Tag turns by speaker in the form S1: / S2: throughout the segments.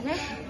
S1: ang e.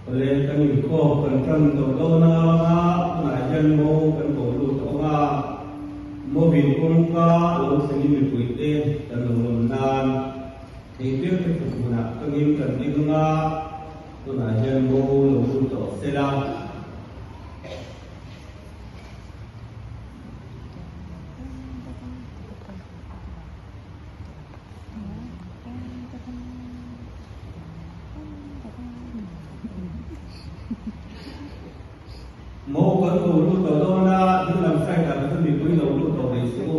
S2: Awle kan inkhawm kan tan tawh dawn a tunah hian mo kan ko lut tawh ang a, movin kawngka a lo thlengin mipuite kan lo lawm nan theitir te kut hmunah tangin kan ding ang a, tunah hian mo lo lut tawh sela. Mo kan ko lut tawh dawn a, dinglam side ah kha chuan mipui lo lut tawh rih suh u.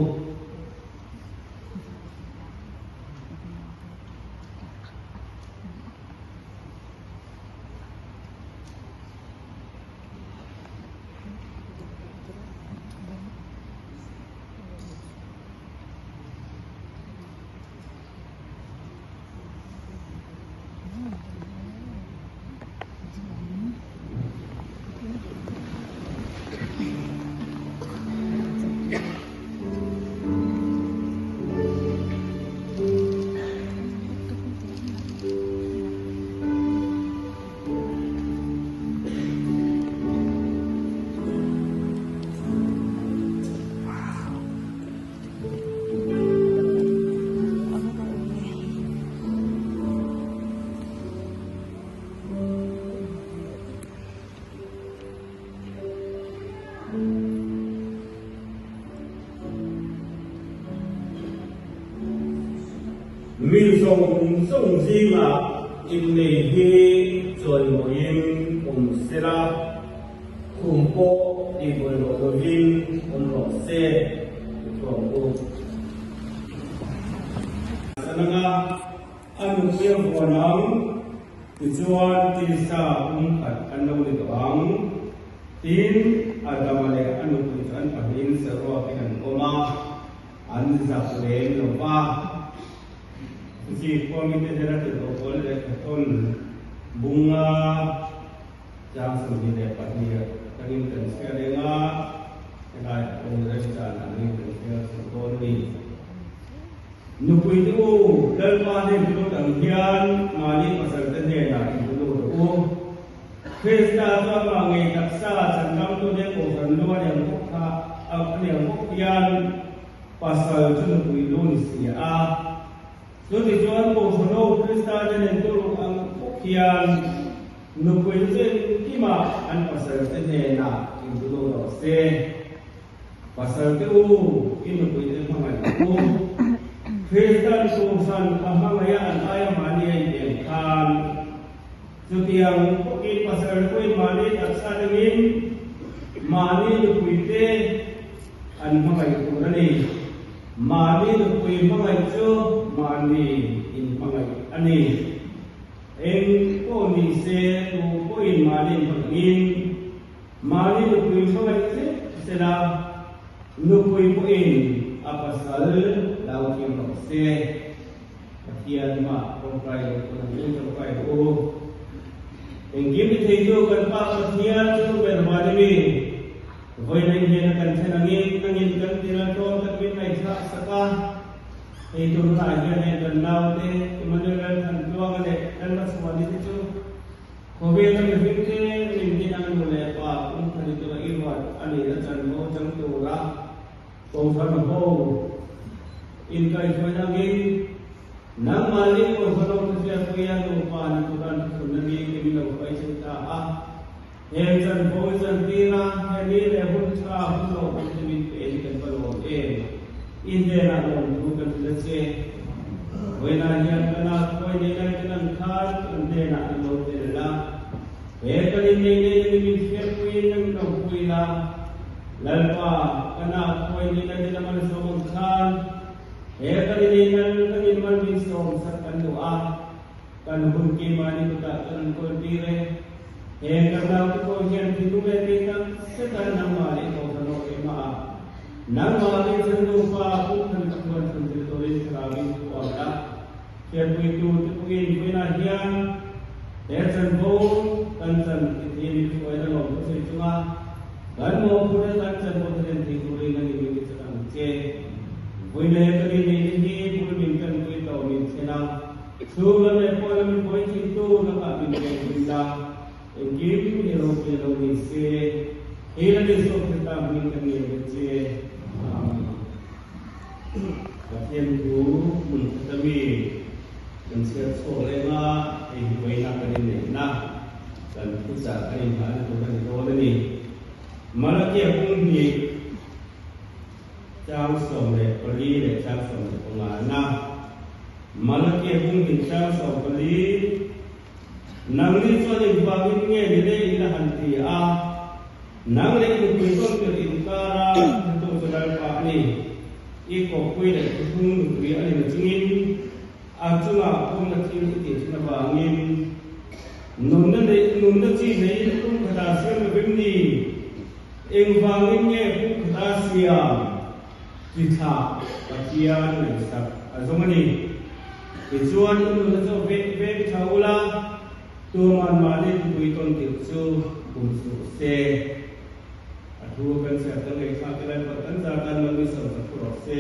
S2: Mi zawng zawng zingah innei hi chawimawiin awm sela, khum pawh tihbuai rawh lovin awm rawh se ti thuam u. Sananga a nupui a vuan ang tichuan tisa pumkhat an lo ni tawh ang. Tin, Adama leh a nupui chu an pahnihin saruakin an awm a. An zak lem lo va. Chuchi khuamite hian a tirhkoh pawl leh khaton bunga chang 22 atangin kan chhiar reng a, helai a awm remchan angin kan chhiar chho dawn a ni. Nupui te u, Lalpa hnen lut ang hian mahni pasal te hnenah in lut rawh u. Krista chu amah ngei taksa chandamtu te kohhran lu a liam bawk kha a liam bawk hian pasal chu nupui lu ni si a. Chutichuan kohhran ho Krista te nen turuk ang bawk hian nupui chu engkimah an pasal te hnenah intu rawh se. Pasal te u, i nupui te hmangaih u. Kristan kohhran a hmangaiha an aia mahni a intiang khan, chutiang bawkin pasal pawhin mahni taksa dangin mahni nupui te an hmangaih tur a ni. Mahni nupui hmangaih chu mahni inhmangaih a ni. Eng pawh ni se, tu pawhin mahni inhmangaih Mahni nupui hmangaih zet sela, nupui pawhin a pasal lo thiam rawh se. Pathian mah tawngtai lo pawn an in tawngtai rawh u. Engkim i thei chu kan Pa Pathian chu ber van i mi. Vawiin hian a kan then angin nangin kan tir a tlawm tak min ngaihthlak sak a. Hei tur hunah hian hei kan naute Emmanuel Lalthantluanga leh Lalhmachhuana. a nihna chanvo chang tura Kohhran ho inkaihhruaina angin nangmahni Kohhran ho hriatpuia nupa ni turan thuthlunna ni te min lo hruai cheu ta a. Heng chanvo i chantir a, he ni leh hun tha hun lo awm te min pe hi kan va lawm em? I hnenah lawmthu kan hrilh a che. Vawiinah hian kan a khawi nei lai te lan khan kan hnenah in lo tel a. He kan innei nei na ni min hriatpuiin min lo pui la. Lalpa, kan a khawi nei lai te lam an sawm ang khan he kan innei nan kan inmal min sawm sak kan duh a. Kan hun keimahni kutah kan an kawl tir e. Heng kan naute pawh hian thinlung leh tih tak zetan nangmah leh Kohhran awk ema a. Nangmah leh chan nufa pumkhat ka thuan chhun thil turin thlarauin thu awm la. Hriatpuitu te pawhin vawiinah hian he chanvo kan chan ti thei min hruaina lawm thusawi chunga kan mawhphurhna kan chanvo te len thei turin a ni min ti chak ang che. Vawiin he kan inneihna hi bul min tanpui tawh min thlen a. Chhung lam leh pawn lam in buai thintu lakah min pek hun la, engkim i ropui lo ni se, hei la ni zawk thil ta hming kan ngei ve che. Amen. Pathian thu hmun khat ami kan chhiar chhuak leng a, hei hi vawiinah kan inneihna, kan thuchah kan inhahna tur a ni dawn a ni. Malakia pumhnih. Chang 14 leh chang 15 na Malakia bung hnih chang 14, Nangni chuan engvangin nge ni le in la han ti a, nang leh i nupui tawn tirh inkara hretu chu Lalpa a ni. I kawppui leh thuthung nupui a ni na chungin a chungah pawmna thil i tih thin avangin nunna neih nunna chi neiin tum khatah siam lovim ni? Engvangin nge Pu Khatasia chi thlah Pathian ngaihsak a zawng a ni? Tichuan i nunna chu vek vek tha ula, tuman mahni thupui tawn tirh chu kum suh se. A thu kan chhiar kan ngaihthlak te lai pawh kan zar tan mal mi sawm ka thu rawh se.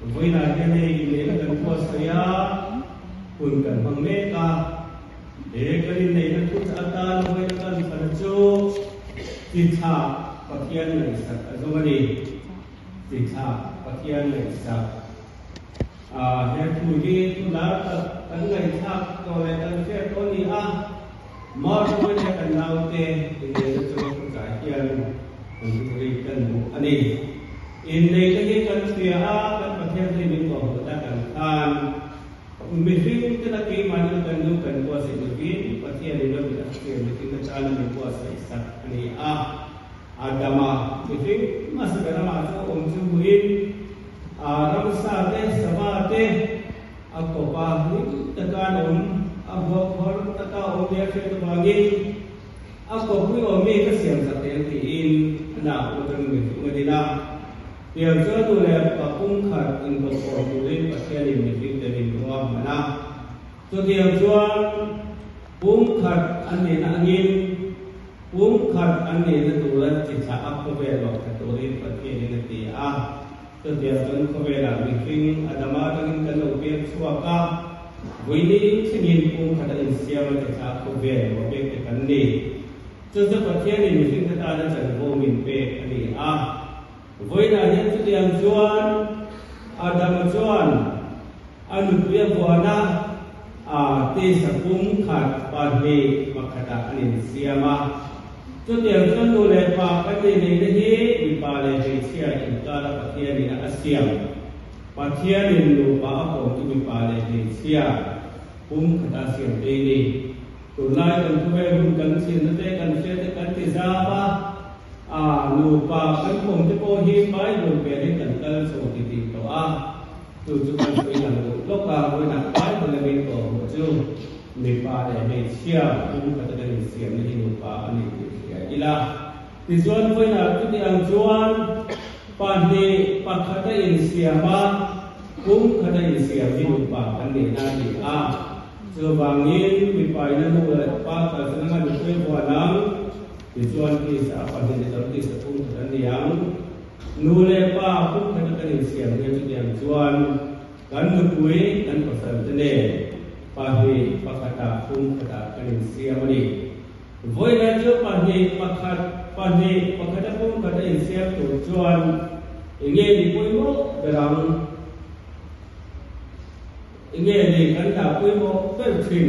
S2: Vawiinah hian hei inneihna kan buatsaih a, hun kan hmang mek a. He kan inneihna thut atan vawiin kan thlan chu Titha Pathian ngaihsak a zawng a ni. Titha Pathian ngaihsak. He thu hi thu lar tak kan ngaihthlak tawh leh kan hriat tawh a ni a, Mark vawiin he kan naute inneihna chu thuchah hian kan rik kan hmuh a ni. Inneihna hi kan hria a, kan Pathian hi min kawhhmuh ta kan khan. Mihring tena keimahni kan nu kan buatsaih lovin Pathianin a mit a hriat mihring te tana min buatsaih sak a ni a. Adama mihring hmasa ber amah chu awm chu hmuhin a ramsa te, sava te a kawp a, hlim taka an awm, a buakhawr taka awm nia hriat avangin a kawppui awmmi ka siam sak tel tiin a nau atangin mihring a din a. Tiang chuan nu leh pa pumkhat inkawpawm turin Pathianin mihringte min ruahman a. Chutiang chuan pumkhat an nihna angin pumkhat an nihna tura chi thlah a khawvel awk tha turin Pathianin a ti a. Chutiang chuan khawvelah mihring Adama atangin kan lo piak chhuak a, vuini thlengin pumkhat a insiam a chi thlah a khawvel ruah pek te kan ni. Chu chu Pathianin mihringte tana chanvo min pek a ni a. Vawiinah hian chutiang chuan Adama chuan a nupui a vuana a tisa pum khat pahnih pakhatah an insiam a. Chutiang chuan nu leh pa kan nih neihna hi mipa leh hmeichhia inkara Pathianin a siam. Pathianin nupa a kawm chu mipa leh hmeichhia pum khata siam te ni. Tunlai kan khawvel hun kan chhinna te kan hria te kan ti zap a, a nupa kan awm te pawh hi Bible pelin kan kal chho ti tih tawh a, chu chu kan sawi lang duh lawk a, vawiinah Bible a min tawh hmuh chu mipa leh hmeichhia pum khata kan insiamna hi nupa a ni tih hria ila. Tichuan vawiinah chuti ang chuan pahnih pakhata insiam a, pum khata insiam hi nupa kan nihna a ni a. Chuvangin, mipaina nu leh pa kalsan anga nupui vuan ang, tichuan tisa a pahnih ni lo tisa pumkhat an ni ang. Nu leh pa pumkhata kan insiam hian chutiang chuan kan nupui kan pasal te nen pahnih pakhatah pumkhatah kan insiam a ni. Vawiina chu pahnih pakhat. pahnih pakhata pumkhat a insiam tur chuan enge ni pawimawh ber ang? Enge ni kan dah pawimawh ber thin?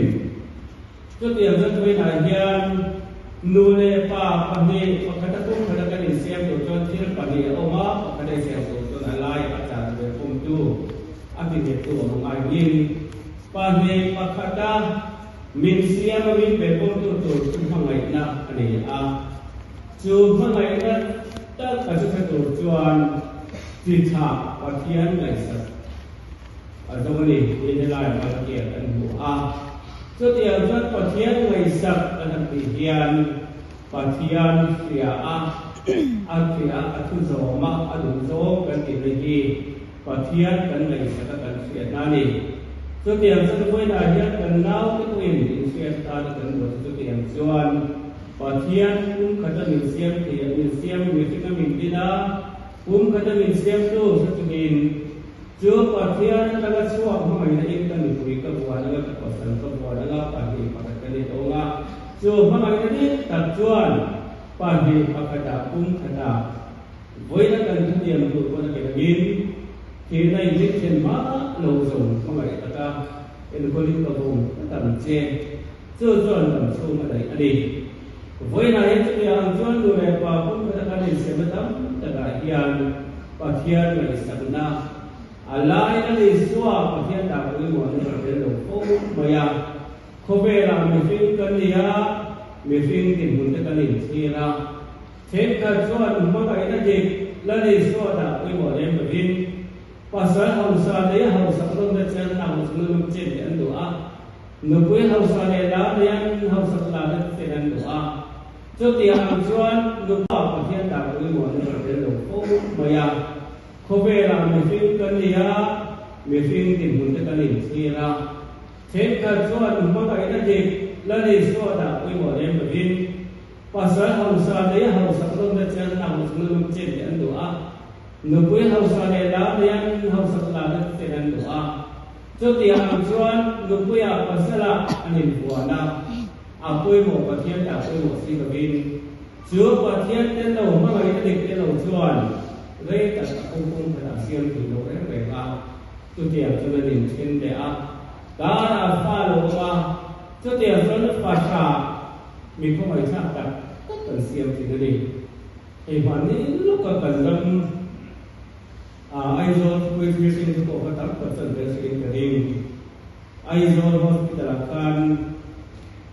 S2: Chutiang chuan vawiinah hian nu leh pa pahnih pakhata pumkhata kan insiam tur chuan thil pahnih a awm a, pakhat a insiam tur chuan a lai a chan ve pumtu a ti nghettu a awm angaiin pahnih pakhata Min siam a min pe pawmtu tur chu hmangaihna a ni a, chu hmangaihna tak a chu hre tur chuan chi tha Pathian ngaihsak a zawng a ni tih helai Malakia kan hmu a. Chutiang chuan Pathian ngaihsak kan han tih hian Pathian hria a, a hria a thu zawm a, a duh zawng kan tihna hi Pathian kan ngaihsak a kan hriatna a ni. Chutiang chuan vawiinah hian kan naute pawhin inhriat tan a kan buat chu chutiang chuan Pathian pum khata min siam thei a, min siam mihring a min din a, pum khata min siamtu hre chungin chu Pathian atanga chhuak hmangaihna in ka nupui ka buan anga ka pasal ka buan anga pahnih pakhat ka ni tawng a, chu hmangaihna dik tak chuan pahnih pakhatah pum khatah Vawiina kan thutiam tur pawn a ken angin thihna in min thlen hma lo zawng hmangaih taka enkawlin ka vawng tlat ang che. Chu chuan dam chhung a daih a ni. Vawiinah hian chutiang ang chuan nu leh pa pumkhat a kan insiamna tam takah hian Pathian ngaihsakna a lai a ni Isua Pathian dah pawimawhna ka tel lo fo mai a. Khawvelah mihring kan ni a, mihring dinhmun te kan inchhir a. Thenkhat chuan hmangaihna dik la nei suat ah pawimawh lem lovin pasal hausa leh hausak nawmna chen a hausak na nawm chen te an duh a, nupui hausa leh lar leh an hausak larna te chen an duh a. Chutiang ang chuan nupa Pathian dah pawimawh na ka tel lo fo mai a. Khawvelah mihring kan ni a, mihring dinhmun te kan inchhir a. Thenkhat chuan hmangaihna dik la nei suat ah pawimawh lem lovin Pasal hausa leh hausak nawmna chen a hausak na nawm chen te an duh a, nupui hausa leh lar leh an hausak larna te chen an duh a. Chutiang ang chuan nupuia pasala an invuan a, a pawimawh Pathian dah pawimawh si lovin chu Pathian tel lo hmangaihna dik tel lo chuan rei tak a kawngkawng khatah siam thei lo reng reng a, chutiang chuan an inthen leh a, karah fa lo awm a, chutiang chuan fa tha Mi khawngaihthlak tak tak kan siam thin a ni. Hei hmanni lawka kan ram Aizawl khawpui thil hring chu pawh kha tam tak chuan tel hrein ka ring. Aizawl Hospital ah khan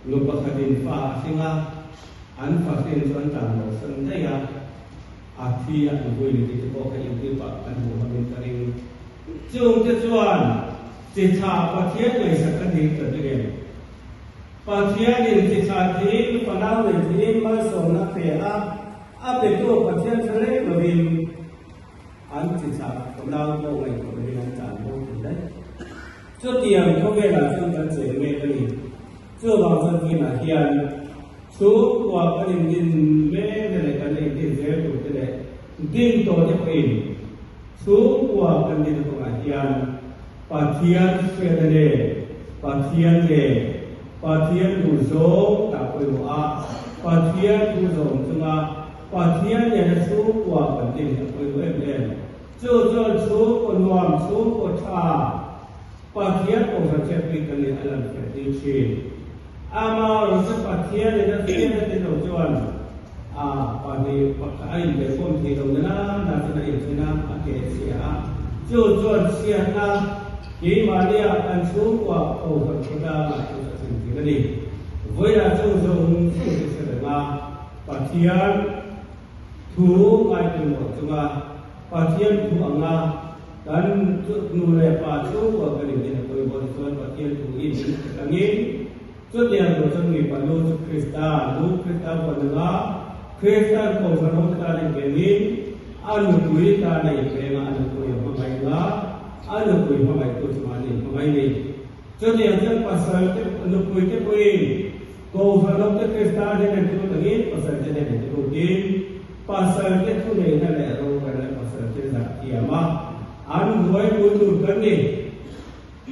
S2: nu pakhatin fa a hring a, an fa hrin chu an tlan lo san daih a, a thi a an vui ni tih te pawh kha YouTube ah kan hmuh hlawmin ka ring. Chungte chuan chi tha Pathian ngaihsak a dik ta ber em? Pathianin chi tha thiin fanau nei thiin malsawmna a pe a, a petu Pathian hre reng lovin an chi tha fanau pawh ngaihtuah lovin an tlan bo thei daih. Chutiang khawvelah chuan kan cheng mek a ni. Chuvang chuan vawiinah hian chhungkua kan indin mek te leh kan la indin zel tur te leh din tawh te pawhin chhungkua kan din kawngah hian Pathian hriatna leh Pathian leh Pathian duh zawng tak pawimawh a, Pathian thu zawm chunga Pathian nena chhungkua kan din hi a pawimawh em em. Chu chuan chhungkaw nuam, chhungkaw tha, Pathian kohhran hriatpui kan nih a lan hriat tir thin. Amaherawhchu chu Pathian nena hriatna te lo chuan a pahnih pakhat a inbehkhawm thei lo nana na chuan a inthen a, a keh chhia a. Chu chuan chhiatna keimahnia kan chhungkua kohhran khawtlangah chu a thlen thin a ni. Vawilah chung zawng zawng chu hre reng a, Pathian thu ngaipawimawh chunga Pathian thu anga kan nu leh pa chhungkua kan intin a pawimawh te chuan Pathian thu in min hre tangin chutiang tur chuan mipa lu chu Krista lu Krista buan anga Kristan kohhran ho te tan a inpengin a nupui tan a inpeng a, a nupui a hmangaih anga a nupui hmangaihtu chu mahni inhmangaih ni. Chutiang chuan pasal te nupui te pawhin kohhran ho te Krista hnen an thu tangin pasal te hnen an thu lutin pasal te thuneihna leh rorelna pasal te zah thiam a, an hnuai pui tur kan ni.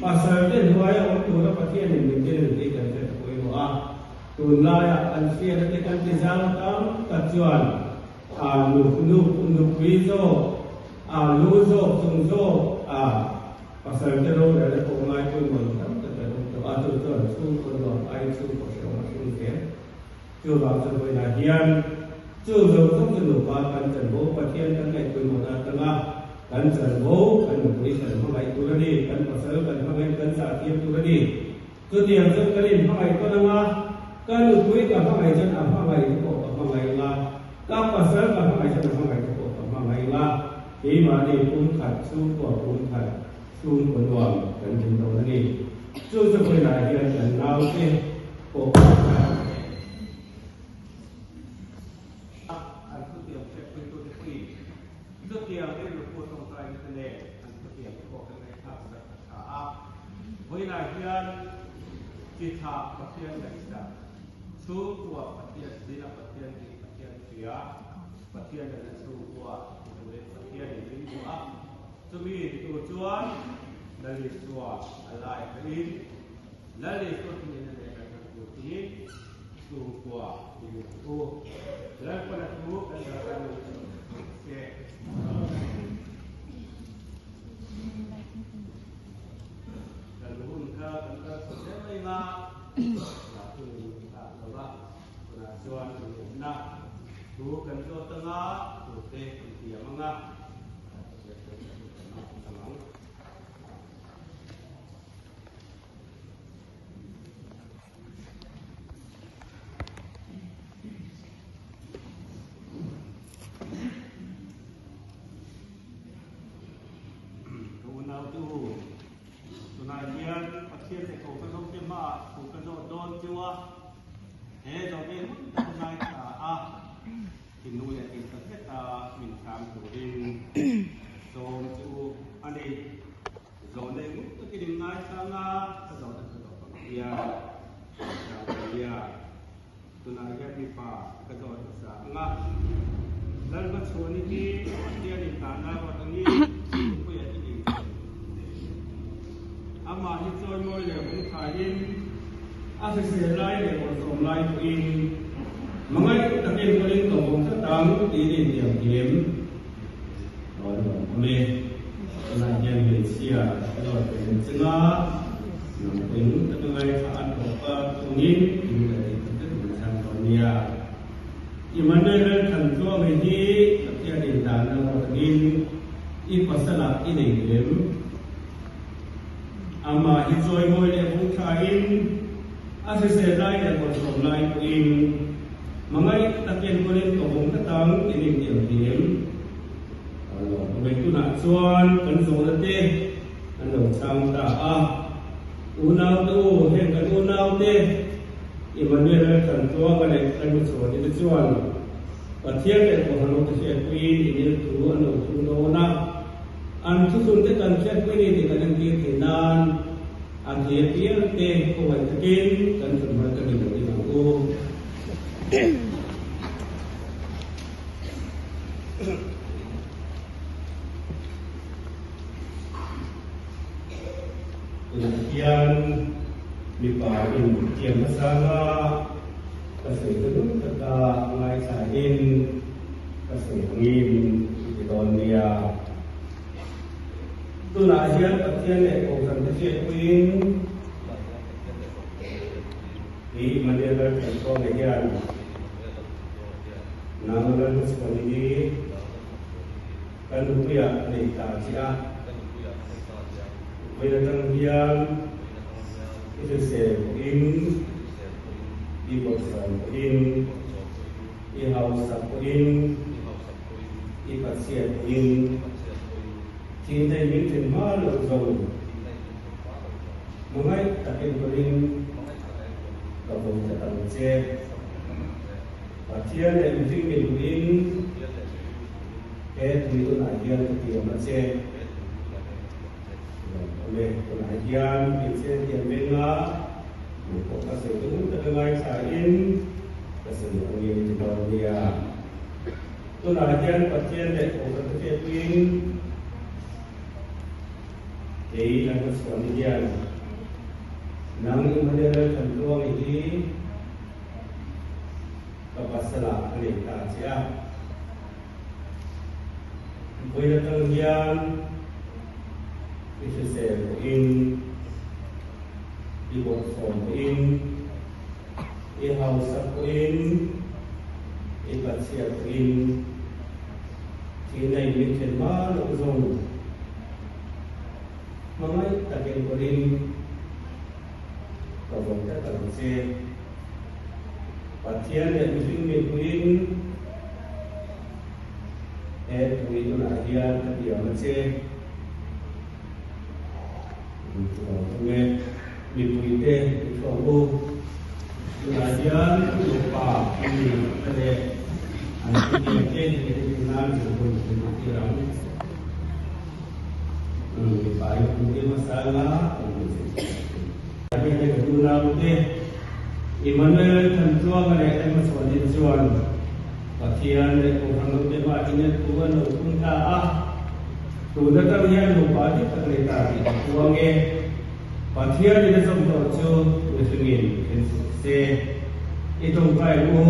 S2: Pasal te hnuaia awm tura Pathianin min din tih kan hre ta pawimawh a. Tunlaiah kan hriatna te kan ti zau tam tak chuan a nu nu nupui zawk, a lu zawk chung zawk a pasal te rorelna pawh ngai pawimawh lo tam tak an awm tawh a, chu chuan chhungkaw nuam ai chhungkaw hrehawm a hring zel. Chuvang chu vawiinah hian chu zawng zawng chu nupa kan chanvo Pathian kan ngaih pawimawhna atanga kan chanvo kan nupui kan hmangaih tur a ni, kan pasal kan hmangaih kan zah thiam tur a ni. Chutiang chuan kan inhmangaih tawn anga, ka nupui ka hmangaih chuan a hmangaih te pawh ka hmangaih anga, ka pasal ka hmangaih chuan a hmangaih te pawh ka hmangaih anga, keimahni pumkhat chhungkua pumkhat chhungkaw nuam kan din dawn a ni. Chu chu vawiinah hian kan naute pawh kan a, an thutiam hriatpuitute pawhin chutiang rilru pu tawngtaina te nen an thutiam te pawh kan ngaihthlak zat a tha a. Vawiinah hian chi thlah Pathian ngaihsak, chhungkua Pathian zina Pathian dik Pathian hria, Pathian leh chhungkua ti turin Pathianin min duh a, chumi ti tur chuan Lal Isua a lai theihin Lal Isua thuneiin a leh kan hman tur hi chhungkua ti ni ang u. Lalpana thu kan dah kan lo se. Kan hun kha kan kal chho zel mai nga, lah hun in thlah lo va, tunah chuan inneihna thu kan zawt anga, thu te kan tiam anga, kan ang. Ka unau te u, tunah hian Pathian leh Kohhran hote hmaah thu ka zawt dawn chiu a, he zawhne hmun tak ngaithla a, thinlung leh tih tak zeta min chhang turin sawm che u a ni. Zawhne ngun takin in ngaithla anga ka zawhna ka zawh ang hian min chhang ta nia. Tunah hian mipa ka zawt hmasa ang a, Lalhmachhuani hi Pathianin tahna ruat angin Nupuia i nei thei. Amah hi chawimawi leh hung thlaiin a hrisel lai leh bawlhhlawm lai pawhin hmangaih takin kawlin ka vawng tlat ang tiin a intiam thiam. Aw ni awm awm e. Tunah hian hmeichhia ka zawt ve leh cheng a, nang pawhin ngun taka ngaithla a tawp a thungin in la tih tak zet in chhang dawn nia. Emmanuel Lalthantluanga hi Pathian in danna ruat angin i pasalah i nei em? Amah hi chawimawi leh vung thlain a hrisel lai leh bawlhhlawm lai pawhin hmangaih tak enkawlin ka vawng tlat ang in intiam thiam. Tunah chuan kan zawhna te an lo chhang ta a, Unaute u, heng kan unaute Emmanuel Lalthantluanga leh ka nu Chhuani te chuan Pathian leh Kohhranhote hriatpuiin inil thu an lo thung dawn a, an thuthun te kan hriatpui ni tih kan entir theih nan a thei apiang te khawngaih takin kan thunhmai ka ni lo ding ang u. Tunah hian mipa in thiam hmasa nga ka sawi ta deuh tak a, ngaithlain ka sawi angin i ti dawn nia. Tunah hian Pathian leh Kohhran te hriatpuiin i Immanuel Lalthanthawna hian Nang Lalhmachhuani hi ka nupuiah nei ta che a, vawiin atang hian i hrisel pawhin, i bawlhsawm pawhin, i hausak pawhin, i pachhiat pawhin thihna i min then hma loh zawng hmangaih takin pawhin ka vawm tlat ang che. Pathian leh mihring min duhin he tui tunah hian ka tiam a che. Lawm awm e, tunah hian hmeichhe tiam venga nang pawh ka sawi duh tak a ngaithlain ka sawi angin ti dawn nia. Tunah hian Pathian leh Kohhran te hriatpuiin kei Lalhmachhuani hian nang Immanuel Lalthantluangi hi. Ka pasal ah ka nei ta che a. Vawiin atang hian i hrisel pawhin, i bawkchhawm pawhin, i hausak pawhin, i pachhiat pawhin thihna in min then hma loh zawng hmangaih takin pawhin ka vawm tlat ang che. Pathian leh mihring mipuiin he tui tunah hian ka tiam a che. Tunge mipuite i thawng u. Tunah hian nupa an ni ka leh an thutiam te ni te hi nan zirhun kan tir ang. Mipa in hun tir hmasa anga kan hmeichhe. Hei ka unaute, Immanuel Thantluanga leh Emma Chhuanin chuan Pathian leh Kohhran hote hmah in thu an lo phun ta a, tun atang hian nupa dik tak nei ta tih ka puang e. Pathian in a zawm tawh chu mihringin then suh se. I tawngtai ang u.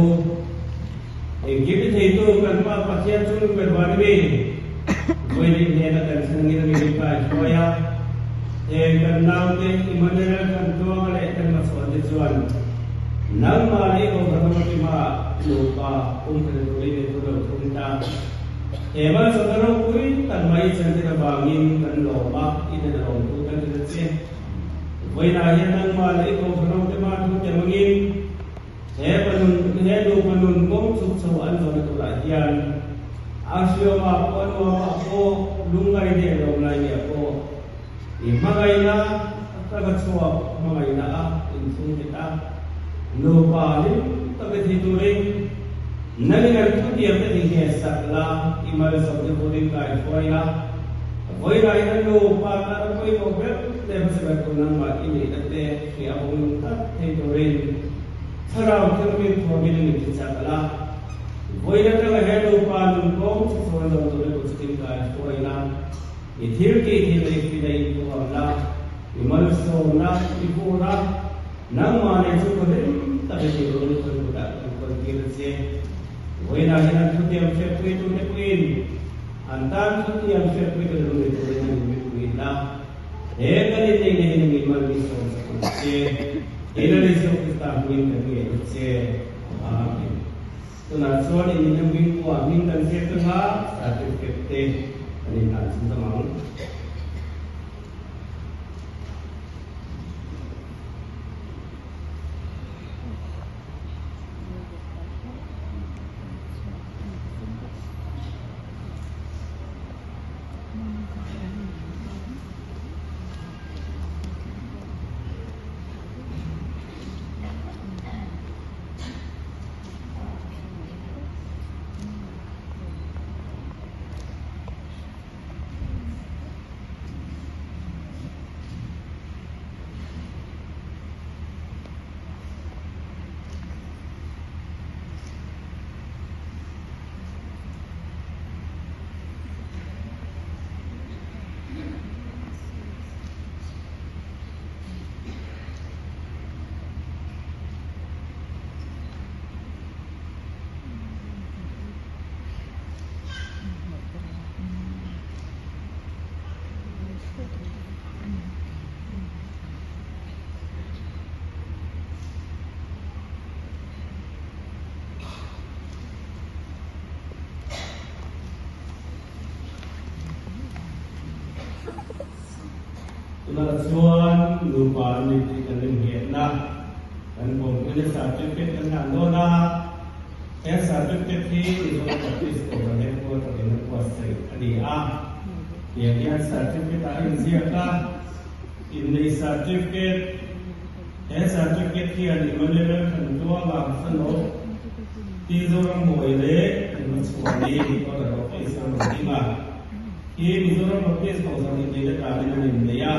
S2: Engkim i theitu kan Pa Pathian chu min pe rual mi? Vawiin hnena kan chhungin a mi min kai hruai a, heng kan naute Immanuel Thantluanga leh Emma-chhuante chuan nangmah leh i Kohhran Ramkima nupa pumkhat turin i thu lo thum ta. He malsawmna ropui tak mai i chantir avangin kan lawm a, i hnena lawmtu kan ti ta che. Vawiinah hian nangmah leh i Kohhran Ramkima thu tem angin, He panun, he nupa nun kawng chhuk chho an zawhna turah hian a hriawmah pawh a nuamah pawh lungngai leh lawmlai nia pawh i hmangaihna ka va chhuak hmangaihna a inchhung nghet a, nupa hlim tak i thi turin nangin an thutiam te ti nge sak la, i malsawmte turin kai hruai la, vawirai na nupa tana pawimawh ber leh hmasa ber tur nangmah i nihna te hria bawk nung tlat thei turin Thlarau Thianghlim thuamin min ti chak la. Vawiin atanga he nupa nun kawng chu chuan lo turin kut chitin kai hruai la, i thil tih hi lei fina in thuam la, i malsawmna i vur a, nangmah nen chu ka hlim tak i tih rualin kan kutah kan kawl tir a che. Vawiinah hian an thutiam hriatpuitute puiin an tan thutiam hriatpuitu lung ni turin an inmipui la. He kan inneihna hi nangin mal min sawm sak ang che. He Lal Isua Krista hmingin kan ngen a che. Amen. Tunah chuan in inna hming kuah hming kan ziak tanga certificate te kan inhlan chhun tam ang. Tunah chuan nupa an ni tih kan innghetna kan pawmpuina certificate kan hlan dawn a, he certificate hi Mizo Baptist Kohhran Headquarter in a buatsaih a ni a. Tiang hian certificate ah a inziak a, innei certificate, He certificate hian Emmanuel Thantuanga fanu Pi Zorammawi leh Hmachhuani Order of Israel Rodinga hi Mizoram Baptist Kohhran inneihna tanin an innei a.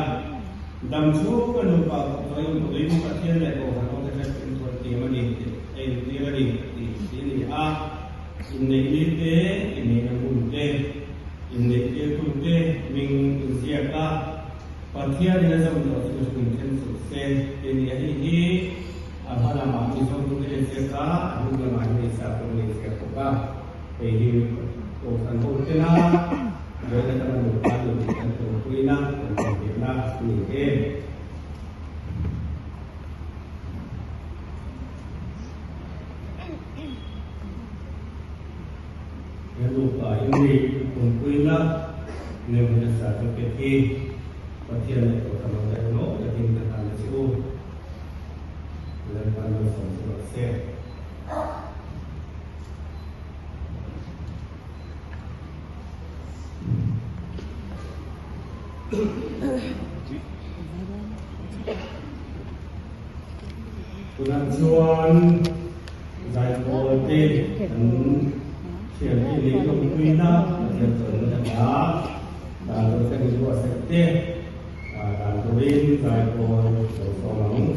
S2: Dam chhung ka nupa kawhhruai awm turin Pathian leh Kohhran hote hret intuar thiam a ni tih a intir a ni tih hi a ni a. Inneih ni te, inneihna hmun te, inneih tirtu te hming inziak a. Pathianin a zawm tawh chu mihring then suh se ti a ni a, hei hi A hma lamah Mizo tawng i ziak a, a hnung lamah hian i ziak tawng i ziak bawk a. Hei hi Kohhran ho tena vawiin atanga nupa nun kan tawmpuina, kan tawmhehna a ni e. He nupa in tawmpuina Nebuchadnezzar certificate hi Pathian leh Kohhran ho te englo takin ka hlan a che u. Lalpan malsawm che rawh se. Tunah chuan zaipawl te kan thian hi lei lawmpuina Pathian chawnna hla dan tur te kan buatsaih te dan turin zaipawl lo sawm ang.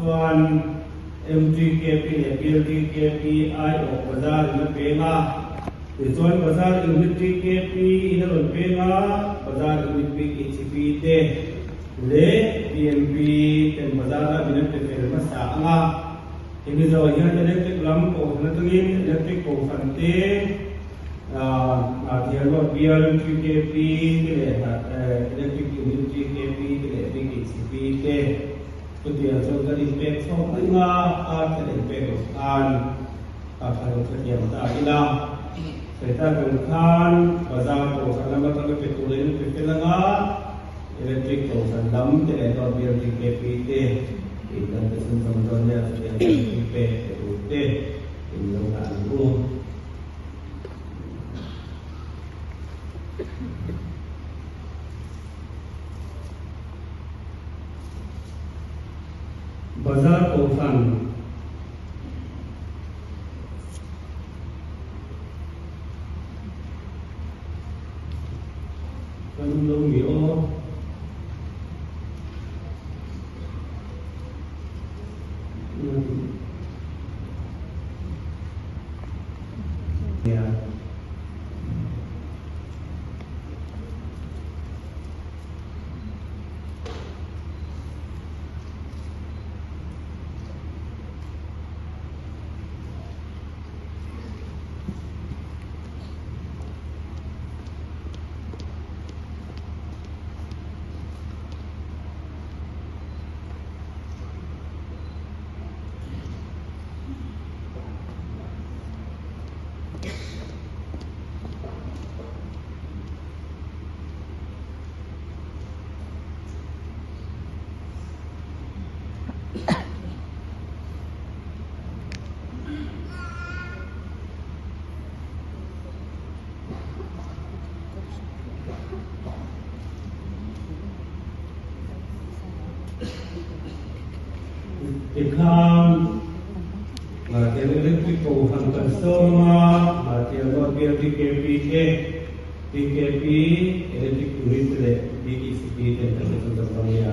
S2: Chuan MTKP leh BLTKP aiawh bazar in a peng a, tichuan bazar unit TKP in a rawn peng a. Bazar Unit PHP te leh PMP ten bazar ah min an pe fel hmasa ang a. Hemi zawh hian electric lam kohhran atangin electric kohhran te, Hnahtial Bial GKP te leh Electric Unit GKP te leh PKCP te chutiang chuan kan inpek chhuak mai ang a, a thlen inpek loh khan a kha lo hrethiam ta ila. Sawi tak ang khan bazar kohhran lam atanga pe turin an pe fel ang a, Electric kohhran lam te leh North Bial GKP te indan te chhunzawm dawn nia chutiang chuan inpek pe tur te in lo dah ang u. Bazar Kohhran Kan awm lo mi aw. Tikhan Ngahtiang Electric Kohhran kan sawm a, Ngahtiang North Bial DKP te, DKP Electric Unit te leh DECP ten kan hre chhunzawm dawn nia.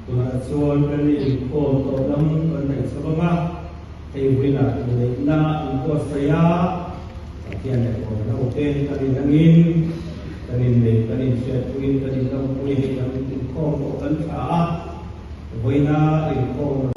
S2: Tunah chuan kan inkhawm tawh lam kan hnaih chho ang a. Hei vawiinah inneihna an buatsaih a, Pathian leh Pawl ho te kan inangin, kan inneih, kan inhriatpuiin, kan inlawmpui hei kan inkhawm pawh kan tha a, vawiina inkhawm.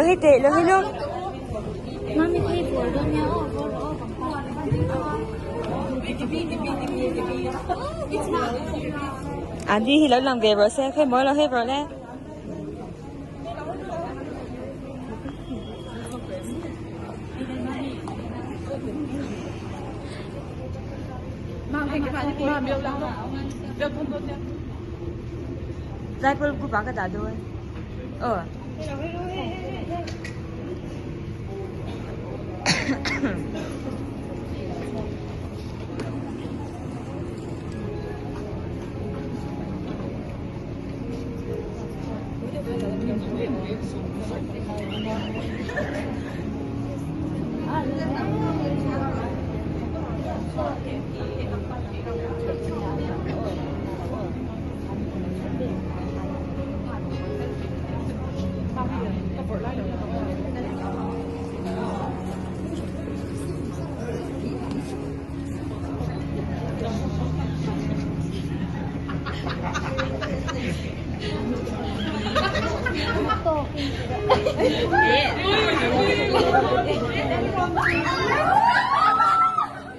S1: hi teh lo hi lawk. Andy hi lo lang ve rawh se khawi maw lo hei rawh le. Zaipawl group ah ka dah dawn aw.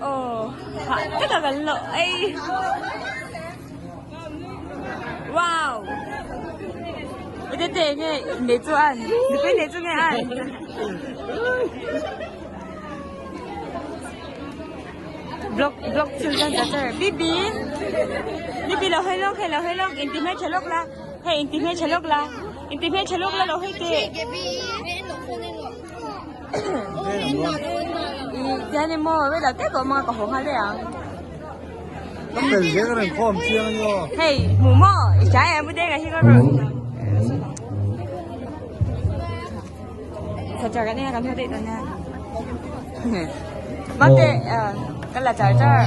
S1: Ồ, tất cả gần lỗi. Wow. Ê, tê nghe, để cho ăn. Để để cho nghe ăn. Block block chung kan ta char. Bibi. Bibi lo hơi lok, lo hơi lok, intimate chalok la. Hey, intimate chalok la. Intimate chalok la lo hơi tê. Tiani mo, wait la, te ko mga ko ha le ang. Hey, mù mò, chả em bữa đây là khi con rồi. Thật chào cái này cảm thấy đấy nha. Mà thế, cái là chào chào.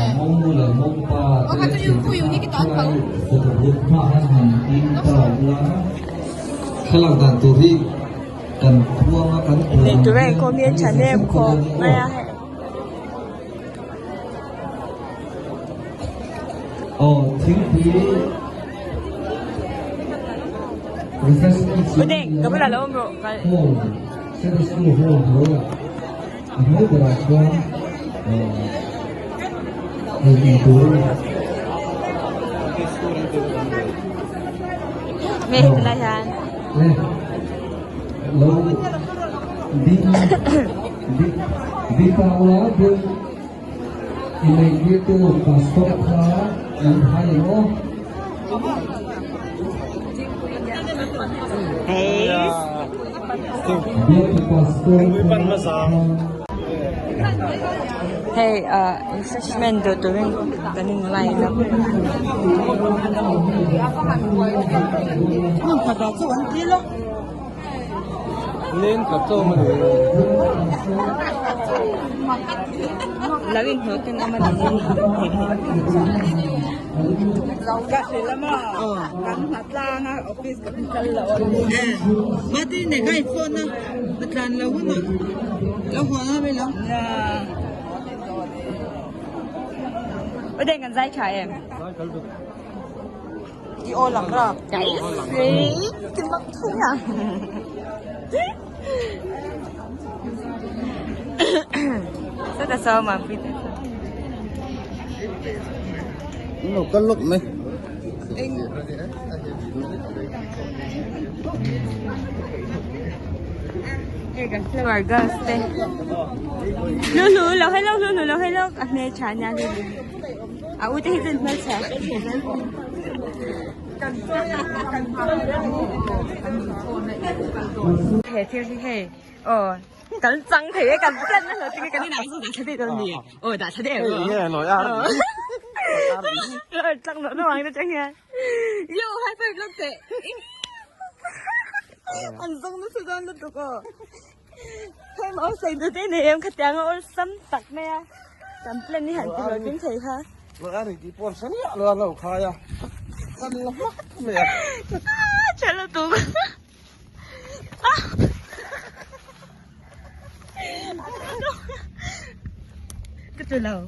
S1: Tụi em có miếng chả nem có mẹ. Udah, kamu dah lama bro. Mẹ là sao? Hey, refreshment do turing kanin line up. Lawin ho tin aman ni. Ở đây gần dây chả em.
S3: Đi ô lắm rồi.
S1: Cái gì? Cái mắc thú à? Rất là sao mà biết.
S4: Nó có lúc mấy.
S1: Đây cả flower girls đây. Lulu, lâu hello lulu, lâu hello. À mẹ chả nhà lulu. À u thế dân mẹ chả. Thế thế thế. Ờ, cắn răng thế cắn chân nó cái cái này là cái gì đâu nhỉ? Ờ, đã thấy đẹp rồi. Rồi răng nó nó nó chẳng nghe. Yo, high five lúc thế. Ăn răng nó sụt nó tụt rồi. Thêm máu xanh từ thế này em khát tiếng ở sắm tặc mẹ. Tắm lên đi hẳn từ rồi cũng thấy ha.
S4: Rồi ăn thì bọn sắn nhẹ rồi lẩu khai à. Ăn lắm mẹ.
S1: Chả là tụt. Cái từ lâu.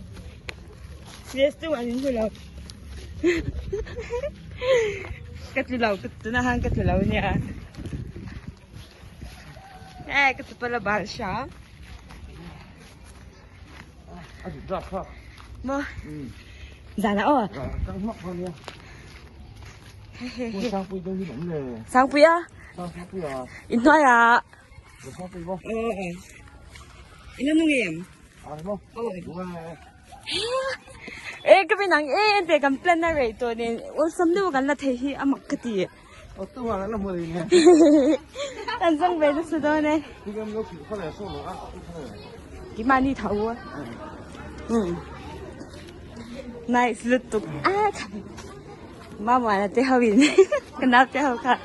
S1: Yes, tôi ăn từ lâu. Cái từ lâu, cái từ na hang cái từ lâu nha. E ka chapal a bal hram.
S4: A dik dak kha.
S1: Mo. Zana aw.
S4: Kang hmak kha nia. Sangpui deuh hi awm le.
S1: Sangpui a?
S4: Sangpui a.
S1: In hnuai a.
S4: Sangpui maw?
S1: In la nung em?
S4: A maw?
S1: E ka bin ang e ente kan plan na rei tawh nen awlsam deuh kan la thei hi a mak ka ti. Kan zawng ve nasa dawn e. Keimahni tho a. Nice lutuk a. Mamuana te ho in ka nau te ho khan.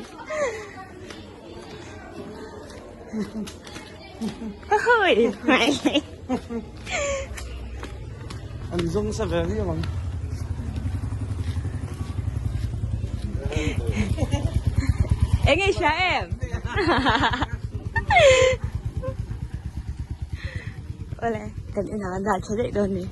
S1: Hui.
S4: An zawng sa ve viau ang.
S1: Eng i hria em? Awle, kan inah kan dah tha daih dawn ni.